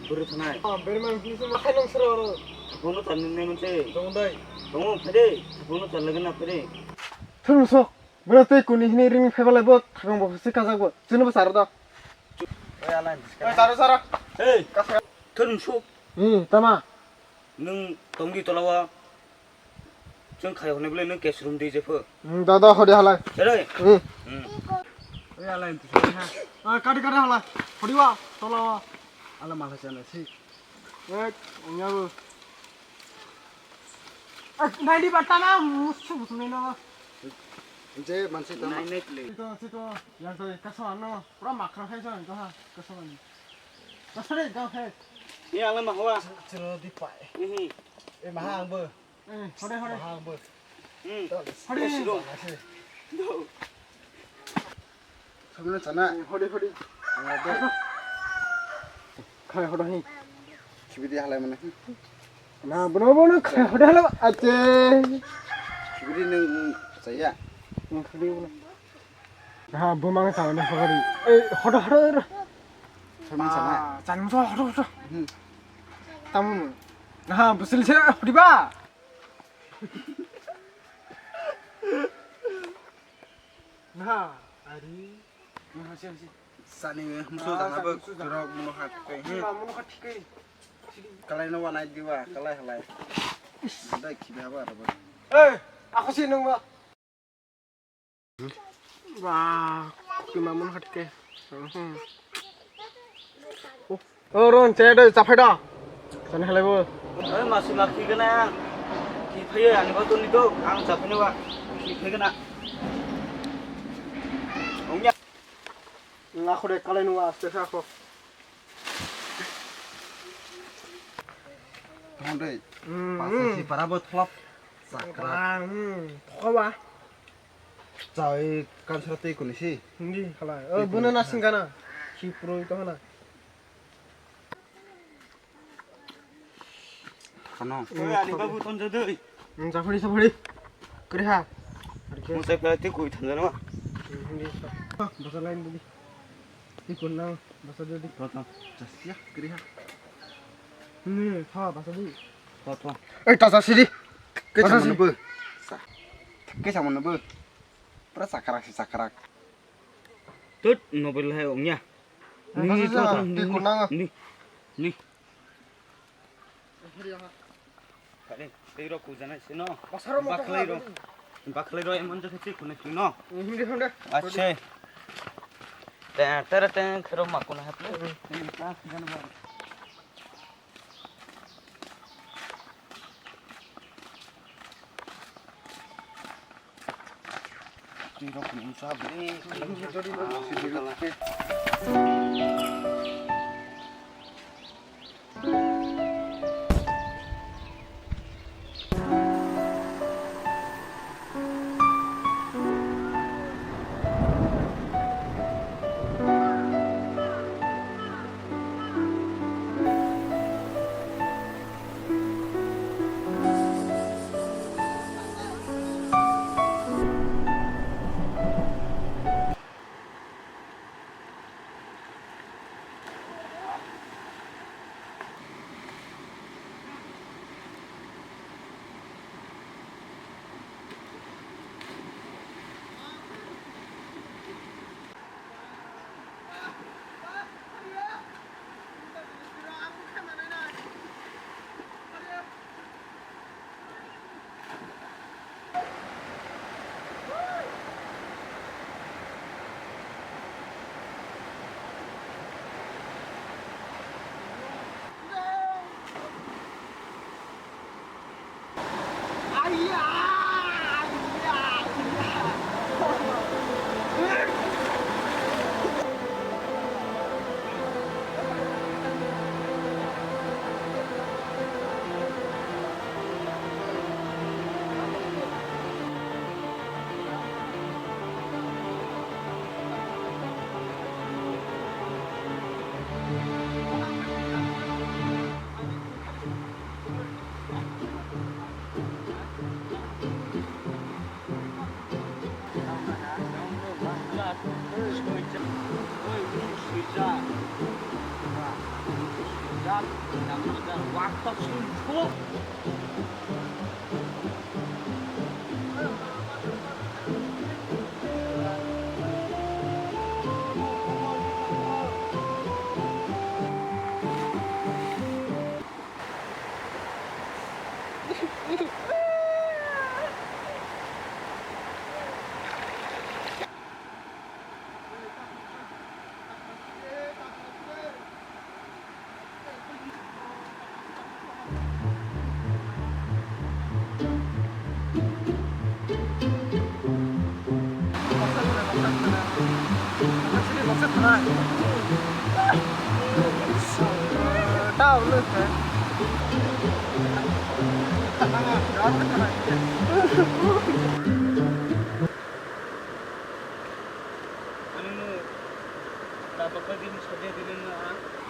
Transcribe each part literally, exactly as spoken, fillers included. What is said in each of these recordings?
Bwrwi thanai. Ah, berma hini se ma khainang sero aro. Bono tan nini mante. Tong dai. Tong phede. Bono tan lagi na phede. Thung sok. Bono tei kuni hini ring phai balai bo thang bo se kajak bo. Chini bo sar da. Oi, alan. Oi, saro, saro. Hey. Kasa. Thung sok. Hmm, tama. Nung tongdi tolawa. Chwng khai hwnwi bwlai nw case room di jepho. Hmm, da, da, hodi halai. Chero. Hmm. Hmm. Oi, halai, tu ha. Ah, kadi, kadi halai. Hodi wa, tola wa. Ala malai chana si. Eh, ongya bo. Eh, nai di batana, musu, musu nai na. Je, mansi tama. Nai, nai, le. Sito, sito, yang to, kaso ano, pura makra khai so, to ha, kaso ano. Kaso re, to he. Ni ala mahwa. Chero di pai. Mhm. Eh, maha ang bo. Eh, hore, hore. Maha ang bo. Hmm. Hore. Yes, bro. Sabina chana. Eh, hore, hore. Khai hore hi. Sibidi halai mane. Na, bono, bono, khai hore halai. Ache. Sibidi nung, nung, saya. Nung sibidi bono. Ha, bumang sa ni hori. Eh, hodo, hodo, hodo. Saman sana. Ah, chan mo hodo, hodo. Hmm. Tamu mo. Ha, busil se hori ba. Na, ari. Na, si, si. Sani musu dana bo kurok muno hat kai. Muno hat kai. Kalai no wanai diwa, kalai halai. Dai khibi haba aro. Eh, aku si nung ba. Ba, kima mun hat ke. Hmm. Oh, oh, Ron, chai do, chaphai do. Chani halai bo. Oi, masi ma khi gana. Khi phai ani ba toni do, ang chaphai no ba. Khi phai gana. Ongya. Nga khore kalai no aste sa ko. Tong dei. Hmm. Pasa si para bo thlap. Sakra. Ba, hmm, thoka ba. Chai kansra tei kuni si. Hindi, khala. Oh, buno na singkana. Si puroi to hana. Khano. Oi, ani babu tonjo dei. Hmm, safari, safari. Kri ha. Mo sai pela ti koi thanja na. Hmm, hindi. Basa lain dei. Ti kun na, basa dei. To, to. Jasia, kri ha. Hmm, tha, basa dei. To, to. Eh, ta jasi di. Ke sama nabu. Sa. Ke sama nabu. Pura sakarak si sakarak. Tut, nobil hai ongya. Ni, ni, ni, ni. Kare, tei rok kujanai sino. Bakhlai rok. Bakhlai rok emon jakha se kunai sino. Hindi, hindi. Ache. Te, tere, te, khero ma kunai haple.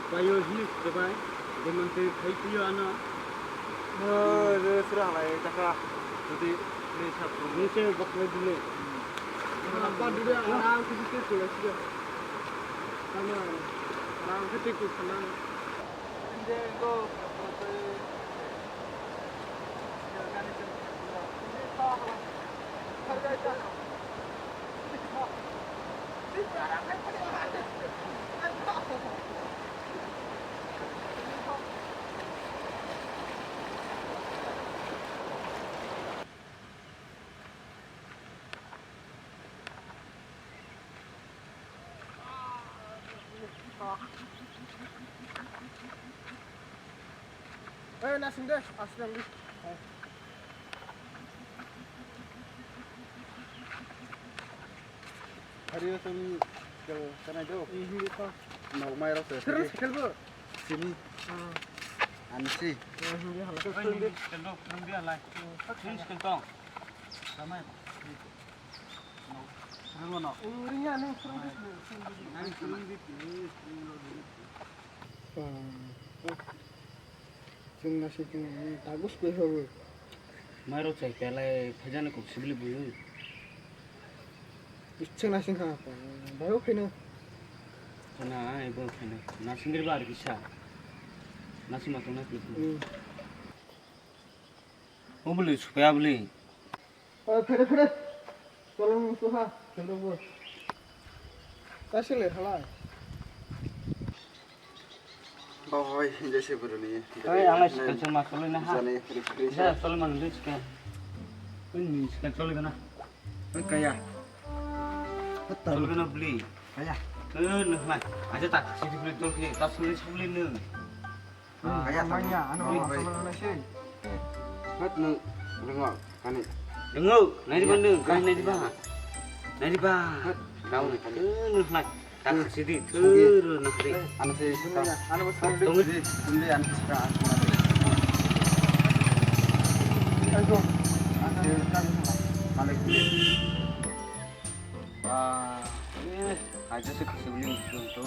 Payo hini sebai, de mantri khai piyo ano. Mo, de sura halai taka. Jadi, ni sab ni se bakle dile. Apa dile, aram kisi ke sura sura. Sama, aram kisi ke sana. Inde go. Eh, nasing de, asli ang di. Hari itu kel kanai do. Ini itu. Mau mai rasa. Terus kel bu. Sini. Ansi. Ini halak. Kel do, kel do alai. Sini kel tong. Ramai. Chwng naising tong, tagus koi hobo. Mairok chai kelai phaijani kok sibili bui. Chwng naising kha, bai o khaino. Khana ai bo khaino. Nasing ri ba ar kisa. Nasing ma tong na klik. Hmm. O bwlwi supaya bwlwi. Oy, phere, phere. Cholo, nung suha, cholo, bo. Kaise le halai? Baba, bai, jese buruni. Hai, ang lai sikal chuma, cholo na ha. Jani, phere, phere, ja, sa. Cholo man, dui sikal. Ini sikal cholo gana. Oi, kaya. Hatta. Cholo gana beli. Kaya. Eh, nah, nah. Aja tak, sini beli cholo ke, tak sini beli nung. Kaya manya, ano, oh, sama na sih. Hat nung, ringo, kani. Ringo, nai di ba nung, kani nai di ba. Nai di ba. Hat. Kau ni kani. Eh, nung nai. Tak sidi, tur, nung di. Ano si, ano ba sidi, sidi, ano si ka. Ayo, ano si, malik. Wah, eh, aja sih kasih beli tu.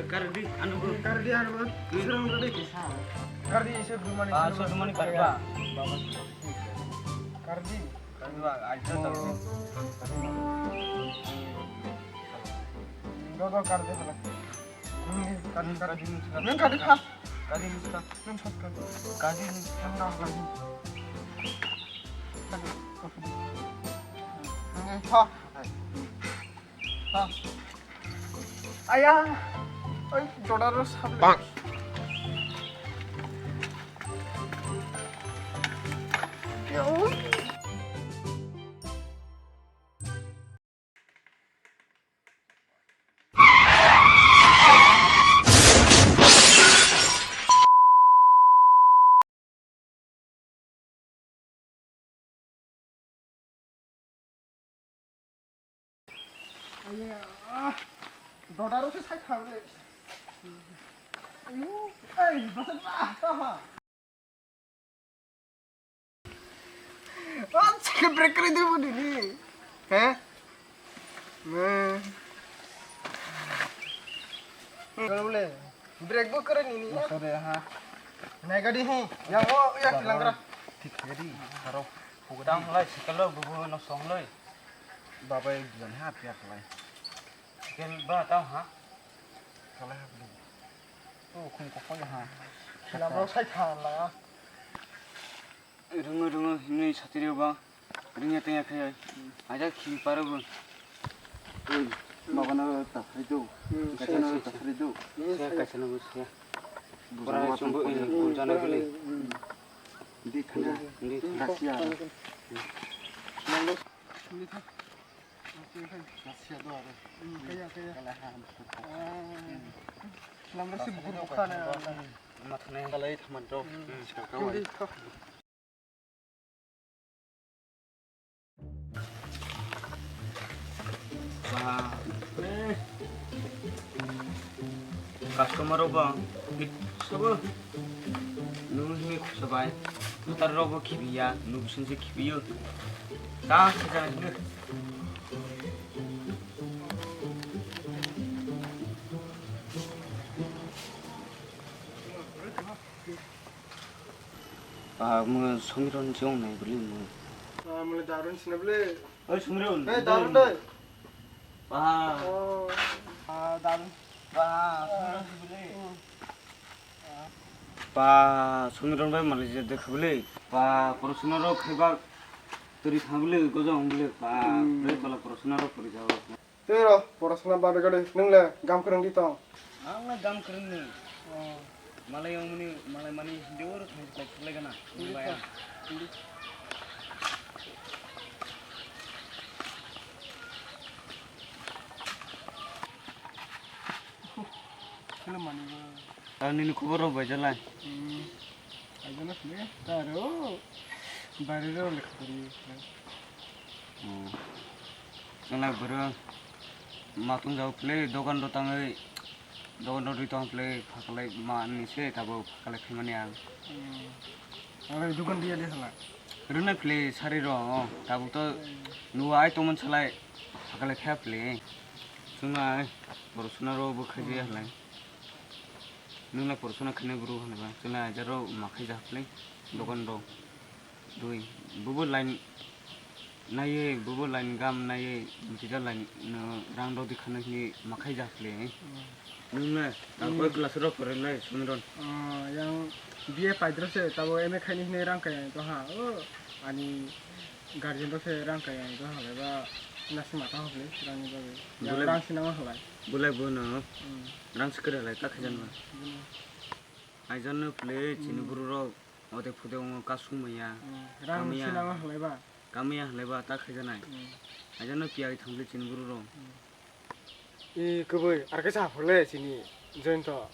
Kardi, anu bro. Kardi, anu bro. Serang bro deh. Kardi, ise dumani. Ah, so dumani karba. Kardi. Kardi ba, aja tak. Go, go, kardi, kardi. Nung kadi nung kadi. Nung kadi kha. Kadi nung kha. Nung sat kadi. Kadi nung kha. Nung kadi. Kadi. Nung kha. Kha. Aya. Oi, jodaro sable. Bang. Yo. Dodaro se sai khang le. Ayu, ei, basa ba, ta ha. Ah, chike break kari de bo dini. He? Me. Kalo le, break bo kari nini. Sorry ha. Nai gadi hi, yang o, ya kilangra. Thik gadi, haro. Tang lai, sikalo bubu no song lai. Babai bujan ha, piak lai. Sikel ba tang ha. Kalai ha, bubu. O, khum ko khoi ha. Kilangra sai tha la. Rungo, rungo, hinui satiri ba. Ringya tengya khe. Aja khi paro bo. Oi, mabana ta phari do. Hmm, kaisa na ta phari do. Siya kaisa na bo siya. Pura chumbo ini kunjana bili. Di thana. Di thana. Kasia. Kasia do are. Hmm, kaya, kaya. Kala ha. Ah. Lamra si bukur bukhana. Mathne. Kalai thaman do. Hmm. Kawai. Ba, eh. Customer rok bo sabo nung hini khuksa bai. Motor rok bo khibiya, nung bising se khibiyo. Ta se jana hini. Ah, mo Somiron jong nai beli mo. Ah, mo Darun sini beli. Oi, Somiron. Eh, Darun doi. Ba. Oh. Ah, Darun. Ba, Somiron beli. Ba, Somiron bai Malaysia dekha beli. Ba, porosuna rok kheba turi thang beli, gojong beli. Ba, hmm. Beli bala porosuna rok puri jago. Tei ro, porosona bagwi gade, nwng le gam kwrwng di tong? Ang le gam kwrwng ni. Oh. Malai yong mani, malai mani hindi oro thang kok le gana. Hindi baya. Film mani ba. Ang nini khobor rok bai jalai. Hmm. Ajono sini, taro, baire ro lekha pori. Hmm. Chwla bwrwi matung jao phle, dogan ro tangwi, dogan ro rwi tong phle, phakalai mani se, tabuk phakalai khaimani ang. Hmm. Ang dukan dia dia sala. Rwnai phle sari ro, tabuk to hmm. Nuwa ai tongmani salai, phakalai kha phle. Chwla borosona ro bo khaji hmm. Halai. Nwng le porosona khainai bwrwi hwnba, chwla aijaro makhai ja phle, dogan rok. Dui, bubo line naiwi, bubo line gam naiwi, bwtwija line no rang rw di khana hwnwi makhai ja phle. Hmm. Nwng le, tang koi hmm. Class rok phwrwngnai, Sumiron? Ah, yang B A paidra se, tabo M A khaini hwnwi rang kaya to ha, o, ani guardian rok se rang kaya to ha, ba, nasi mata ha phle, rang ni bagwi. Yang bule rang sinama halai. Bule bono hmm. Rang sikre lai ta khajan ba. Hmm. Aijano phle chini hmm. Buru rok ode phude ongo kasung maya. Hmm. Rang kamaya. Sinama halai ba. Kamaya halai ba ta khajanai. Hmm. Aijano piyai thang phle chini buru rok. Hmm. E kubui ar kaisa phle chini jointo.